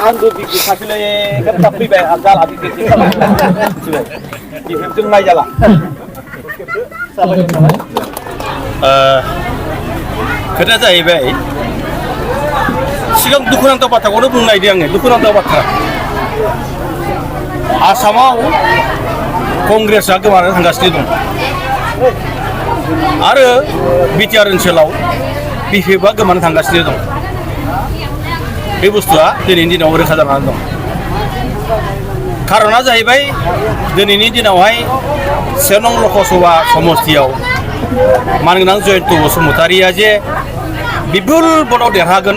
आंबो बिखौ सासेले गाब फैबाय जाला बिखौ बिफोरजों नाय जाला खोथाया जाहैबाय सिगां दुखुनांथाव बाथ्राखौनो बुंनो नागिरदों आङो दुखुनांथाव बाथ्रा आसामाव कंग्रेसआ गोमानानै थांगासिनो दं आरो बिटिआर ओनसोलाव बिपिएफआ गोमानानै थांगासिनो दं बे बुस्थुआ दिनैनि दिनाव रोखा जानानै दं खारना जाहैबाय दिनैनि दिनावहाय 1 नं लकसभा समस्तियाव मानगोनां जयन्त बसुमतारिया जे बिपुल भटआव देरहागोन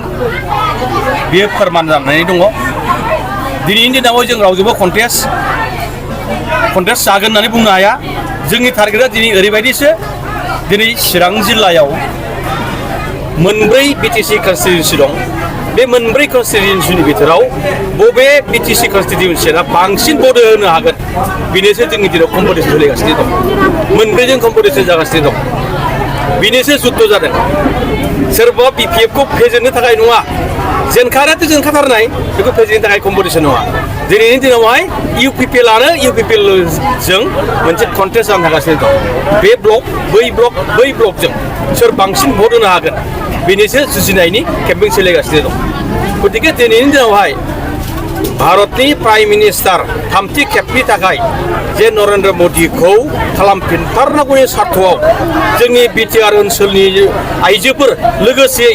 बेयो फोरमान जानानै दङ दिनैनि दिनाव जों रावजोंबो कन्टेस्ट जागोन होननानै बुंनो हाया जोंनि टारगेटआ दिनै ओरैबायदिसो दिनै चिरां जिल्लायाव मोनब्रै बिटिसि कन्स्टिट्युन्सि दं बे मोनब्रै कन्स्टिट्युन्सिनि बिथोराव बबे बिटिसि कन्स्टिट्युन्सिया बांसिन भट होनो हागोन बेनोसो जोंनि दिनाव कम्पिटिसन सोलिगासिनो दं मोनब्रैजों कम्पिटिसन जागासिनो दं बेनोसो जुद्ध जादों सोरबा बिपिएफखौ फेजेननो थाखाय नङा जेनखानायाथ' जेनखाथारनाय बेखौ फेजेननो थाखाय कम्पिटिसन नङा दिनैनि दिनावहाय इउपिपिएलआनो इउपिपिएलजों मोनसे कन्टेस्ट जानो थागासिनो दं बे ब्लक बै ब्लकजों सोर बांसिन भट होनो हागोन बेनिसो जुजिनायनि केम्पेइन सोलिगासिनो दं गतिके दिनैनि दिनावहाय भारतनि प्राइम मिनिस्टार थामथि खेबनि थाखाय जे नरेन्द्र मदिखौ खालामफिनथारनांगौनि सार्थआव जोंनि बिटिआर ओनसोलनि आइजोफोर लोगोसे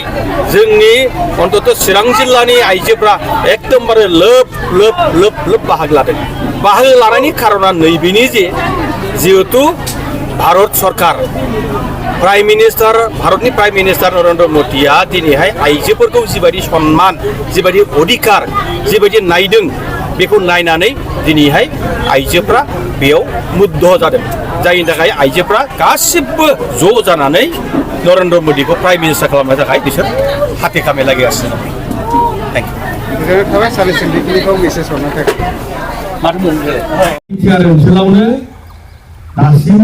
जोंनि अन्तत चिरां जिल्लानि आइजोफ्रा एकदमबारे लोब बाहागो लादों बाहागो लानायनि खारना नैबेनि जे जिहेतु भारत सरकार भारतनि प्राइम मिनिस्टार नरेन्द्र मदिया दिनैहाय आइजोफोरखौ जिबायदि सन्मान जिबायदि अधिकार जिबायदि नायदों बेखौ नायनानै दिनैहाय आइजोफ्रा बेयाव मुग्ध जादों जायनि थाखाय आइजोफ्रा गासिबो ज' जानानै नरेन्द्र मदिखौ प्राइम मिनिस्टार खालामनो थाखाय बिसोर हाथे खामे लागिगासिनो दं थेंक इउ थाबाय सालेसन बेखिनिखौ मेसेज हरनो थाखाय माथो बुंनो बिटिआर ओनसोलावनो दासिम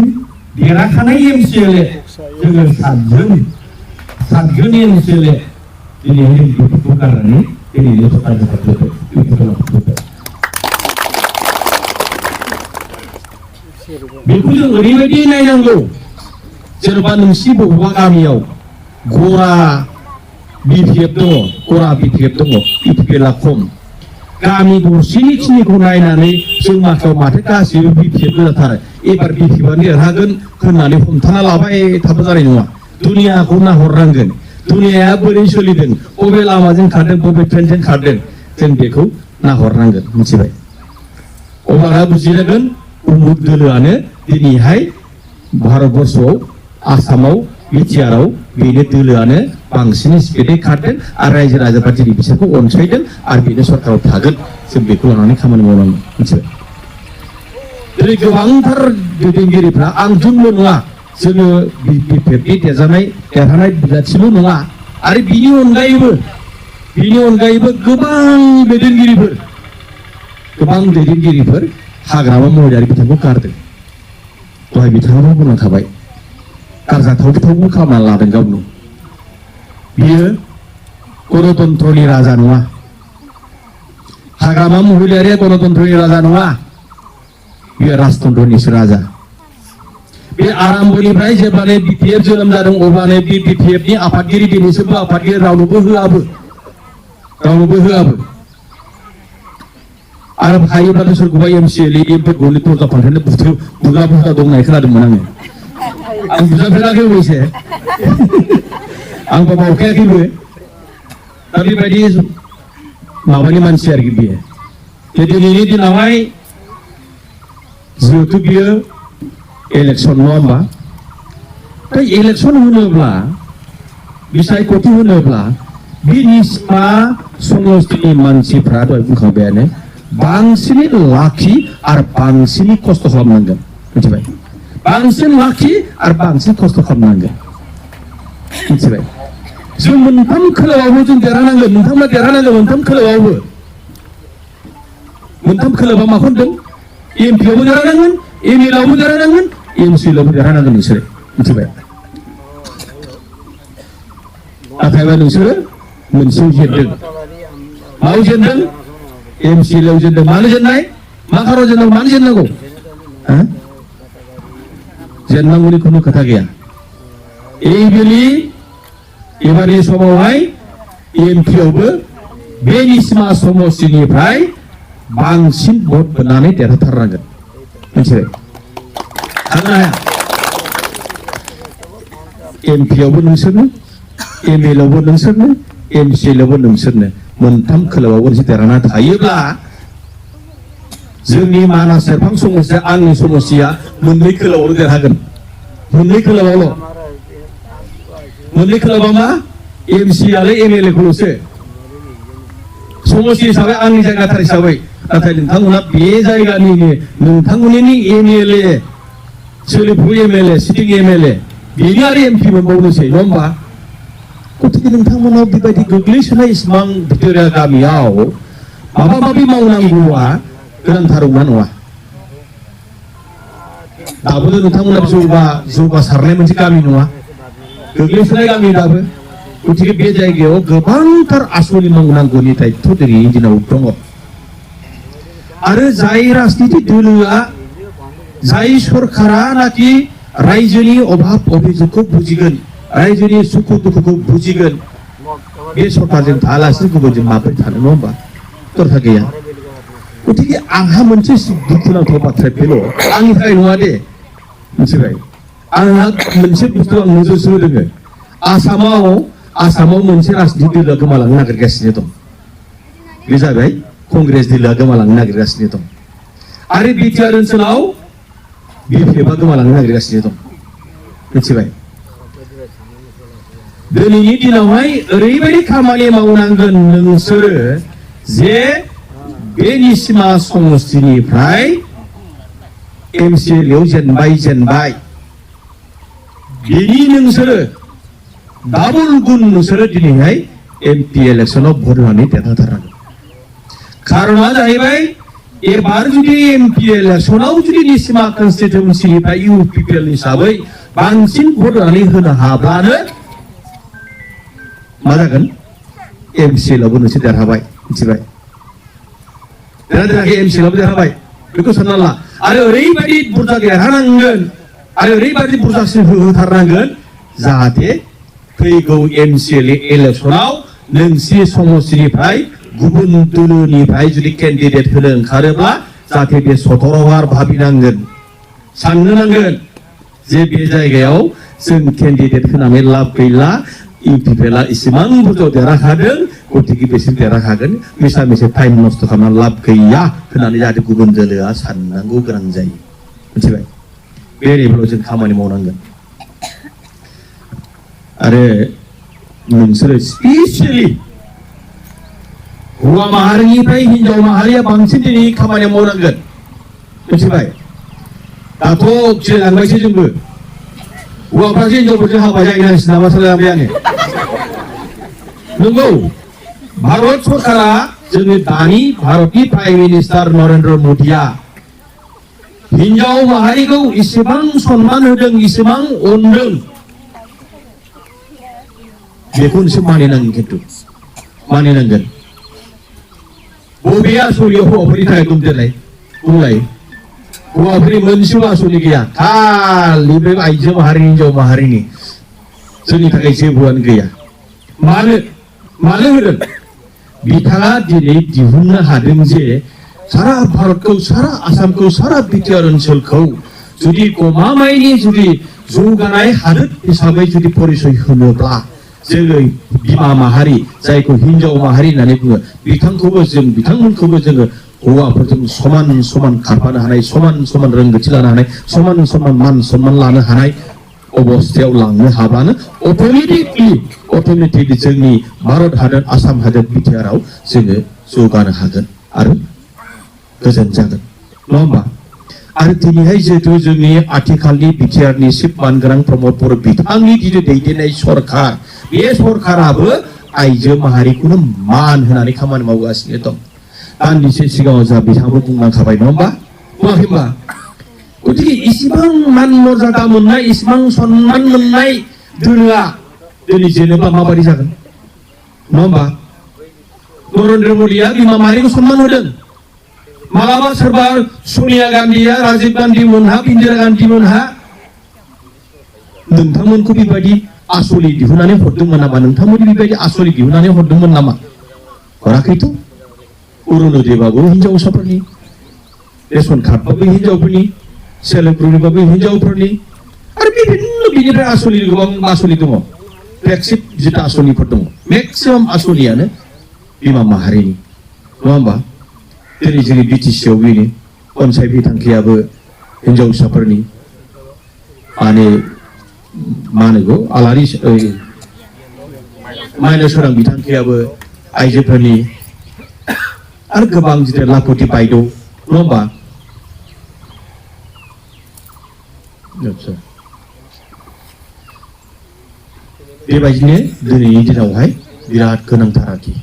देरहाखानाय एमसिएलए जोङो सातजोन एमसिएलए दिनैहाय बेफोरखौ गारनानै दिनैनि बेखौ जों ओरैबायदि नायनांगौ जेनेबा नोंसि बबेबा गामियाव गरा बिपिएफ दङ बिपिएलआ खम गामि दरसेनि खिनिखौ नायनानै जों माथो गासैबो बिपिएफ जाथारो एबार बिपिएफआ देरहागोन होननानै हमथाना लाबाय थाबा जानाय नङा दुनियाखौ नाहरनांगोन दुनियाया बोरै सोलिदों बबे लामाजों खारदों बबे ट्रेनजों खारदों जों बेखौ नाहरनांगोन मिथिबाय अब्ला बुजिनांगोन उमुक दोलोआनो दिनैहाय भारतबर्षआव आसामाव बिटिआरआव बेनो दोलोआनो बांसिन स्पिडै खारदों आरो रायजो राजाफ्रा दिनै बिसोरखौ अनसायदों आरो बेनो सरकाराव थागोन जों बेखौ लानानै खामानि मावनांगोन मिथिबाय दिनै गोबांथार दैदेनगिरिफ्रा आंजोंल' नङा जोङो बिपिएफनि देरहानाय बिजाथिल' नङा आरो बिनि अनगायैबो गोबां दैदेनगिरिफोर हाग्रामा महिलारि बिथांखौ गारदों दहाय बिथाङाबो बुंलांखाबाय गारजाथावबो खालामना लादों गावनो बियो गणतन्त्रनि राजा नङा हाग्रामा महिलारिया गणतन्त्रनि राजा नङा बियो राजतन्त्रनिसो राजा बे आराम्भनिफ्राय जेब्लानो बिपिएफ जोनोम जादों अब्लानो बे बिपिएफनि आफादगिरि दिनैसिमबो आफादगिरि रावनोबो होआबो आरो हायोब्लाथ' सोरखौबा एमसिएलए एमपिखौनो दरजा फांथेनो बुगा दं होननाय खोनादोंमोन आं बुजाफेराखै अबयसे आंबो मावखायाखैबो दा बेबायदि माबानि मानसि आरोखि बियो दिनैनि दिनावहाय जिहेतु बियो इलेक्सन नङा होमबा दा इलेक्सन होनोब्ला बिसायख'थि होनोब्ला बे निस्मा समस्तिनि मानसिफ्रा दहाय बुंखांबायानो बांसिनै लाखि आरो बांसिनै खस्थ' खालामनांगोन मिथिबाय बांसिन लाखि आरो बांसिन खस्थ' खालामनांगोन मिथिबाय जों मोनथाम खोलोबावबो जों देरहानांगोन नोंथांमोना देरहानांगोन मोनथाम खोलोबा माखौ होनदों एमपिआवबो देरहानांगोन एमएलएआवबो देरहानांगोन एमसिएलआवबो देरहानांगोन नोंसोरो मिथिबाय नाथायबा नोंसोरो मोनसेयाव जेनदों मायाव जेनदों MCLAव जेनदों मानो जेननाय मा खारनाव जेननांगौ मानो जेननांगौ जेननांगौनि खुनु खोथा गैया एइबेलि एबारनि समावहाय एमपिआवबो बे निसिमा समष्टिनिफ्राय बांसिन भट मोननानै देरहाथारनांगोन मिथिबाय थांनो हाया एमपिआवबो नोंसोरनो एमएलएआवबो नोंसोरनो एमसिएलआवबो नोंसोरनो मोनथाम खोलोबावबो नोंसोर देरहाना थायोब्ला जोंनि मानास सेरफां समस्टिया आंनि समस्टिया मोननै खोलोबावल' देरहागोन मोननै खोलोबावल' मोननै खोलोबा मा एमसि आरो एमएलए खौल'सो समस्ति हिसाबै आंनि जायगाथार हिसाबै नाथाय नोंथांमोना बे जायगानिनो नोंथांमोननि एमएलए सोलिफु एमएलए सिटिं एमएलए बेनि आरो एमपि मोनबावनोसै नङा होमबा गतिके नोंथांमोनाव बेबायदि गोग्लैसोनाय इसिबां भितोरिया गामियाव माबा माबि मावनांगौआ गोनांथारौना नङा दाबो नोंथांमोना जौगासारनाय मोनसे गामि नङा गोग्लैसोनाय गामि दाबो गतिके बे जायगायाव गोबांथार आसनि मावनांगौनि दायित्व दिनैनि दिनाव दङ आरो जाय राजनिति दोलोआ जाय सरकारा नाकि रायजोनि अभाब अभियोगखौ बुजिगोन रायजोनि सुखु दुखुखौ बुजिगोन बे सरकारजों थायालासिनो गुबुनजों माबोरै थानो नङा होमबा दरखार गैया गतिके आंहा मोनसे दुखुनांथाव बाथ्रा बेल' आंनि थाखाय नङा दे मिथिबाय आंहा मोनसे बुस्थु आं नोजोरसो होदों आसामाव मोनसे राजनिति दोलोआ गोमालांनो नागिरगासिनो दं बे जाबाय कंग्रेस दोलोआ गोमालांनो नागिरगासिनो दं आरो बिटिआर ओनसोलाव बिपिएफआ गोमालांनो नागिरगासिनो दं मिथिबाय दिनैनि दिनावहाय ओरैबायदि खामानि मावनांगोन नोंसोरो जे बे निसिमा समष्टिनिफ्राय एमसिएलएआव जेनबाय बेनि नोंसोरो डाबल गुन नोंसोरो दिनैहाय एमपि इलेक्सनाव भट होनानै देरहाथारनांगोन खारना जाहैबाय एबार जुदि एमपि इलेक्सनाव जुदि निसिमा कन्स्टिटिउन्सिनिफ्राय इउपिपिएल हिसाबै बांसिन भट होनानै होनो हाब्लानो मा जागोन एमसिएलआवबो नोंसोर देरहाबाय मिथिबाय देरहादेराखै एमसिएलआवबो देरहाबाय बेखौ सानना ला आरो ओरैबायदि बुरजा देरहानांगोन आरो ओरैबायदि बुरजासिन होथारनांगोन जाहाथे फैगौ एमसिएल इलेक्सनाव नोंसोरनि समष्टिनिफ्राय गुबुन दोलोनिफ्राय जुदि केन्डिडेट होनो ओंखारोब्ला जाहाथे बे सतर'बार भाबिनांगोन साननो नांगोन जे बे जायगायाव जों केन्डिडेट होनानै लाब गैला इउपिपिएलआ इसेबां बुरजा देरहाखादों गतिके बिसोर देरहाखागोन मिसा मिसा टाइम नस्थ' खालामनानै लाब गैया होननानै जाहाथे गुबुन दोलोआ साननांगौ गोनां जायो मिथिबाय बे लेभेलाव जों खामानि मावनांगोन आरो नोंसोरो स्पेसियेलि हौवा माहारिनिफ्राय हिनजाव माहारिया बांसिन दिनै खामानि मावनांगोन मिथिबाय दाथ' सोलायलांबायसो जोंबो हौवाफ्रासो हिनजावफोरजों हाबा जाहैनो हासिगोन नामा सोलायलांबाय आङो नंगौ भारत सरकारा जोंनि दानि भारतनि प्राइम मिनिस्टार नरेन्द्र मदिया हिनजाव माहारिखौ इसेबां सन्मान होदों इसेबां अनदों बेखौ नोंसोर मानिनांगोन खिन्थु मानिनांगोन बबे आसनियाव हौवाफोरनि थाखाय दं देलाय बुंलाय हौवाफोरनि मोनसेबो आसनि गैया खालि बे आइजो माहारि हिनजाव माहारिनि जोंनि थाखाय जेबोआनो गैया मानो होदों बिथाङा दिनै दिहुननो हादों जे सारा भारतखौ सारा आसामखौ सारा बिटिआर ओनसोलखौ जुदि गमामायैनि जुदि जौगानाय हादोर हिसाबै जुदि परिचय होनोब्ला जोङो बिमा माहारि जायखौ हिनजाव माहारि होननानै बुङो बिथांमोनखौबो जोङो हौवाफोरजों समान समान खारफानो हानाय समान रोंगौथि लानो हानाय समान मान सन्मान लानो हानाय अबस्थायाव लांनो हाबानो अट'मेटिकलि जोंनि भारत हादर आसाम हादर बिटिआरआव जोङो जौगानो हागोन आरो गोजोन जागोन नङा होमबा आरो दिनैहाय जिहेतु जोंनि आथिखालनि बिटिआरनि चिफ मानगोनां प्रमद बर' बिथांनि जिथु दैदेननाय सरकार बे सरकाराबो आइजो माहारिखौनो मान होनानै खामानि मावगासिनो दं दान्दिसे सिगाङाव जा बिथाङाबो बुंलांखाबाय नङा होमबा बुङाखै होमबा गतिके इसिबां मान मर्यादा मोननाय इसिबां सन्मान मोननाय दोलोआ दिनै जेनेबा माबायदि जागोन नङा होमबा नरेन्द्र मदिया बिमा माहारिखौ सनमान होदों मालाबा सोरबा सनिया गान्धीया राजीव गान्धी मोनहा इन्दिरा गान्धी मोनहा नोंथांमोनखौ बेबायदि आसलि दिहुननानै हरदोंमोन नामा नोंथांमोननि बेबायदि आसलि दिहुननानै हरदोंमोन नामा हराखैथ' अरुणोदयबाबो हिनजावसाफोरनि रेशन कार्डबाबो हिनजावफोरनि सेल्फ हेल्प ग्रुपबाबो हिनजावफोरनि आरो बिनिफ्राय आसलि गोबां आसलि दङ फ्लेगशिप जिथा आसनिफोर दङ मेक्सिमाम आसनियानो बिमा माहारिनि नङा होमबा दिनै जोंनि बिटिसिआव बेनो पन्सायत बिथांखियाबो हिनजावसाफोरनि माने मा होनगौ आलारि माइनाव सोरां बिथांखियाबो आइजोफोरनि आरो गोबां जिथे लाख'थि बायद' नङा होमबा बेबायदिनो दिनैनि दिनावहाय बिराद गोनांथार आरोखि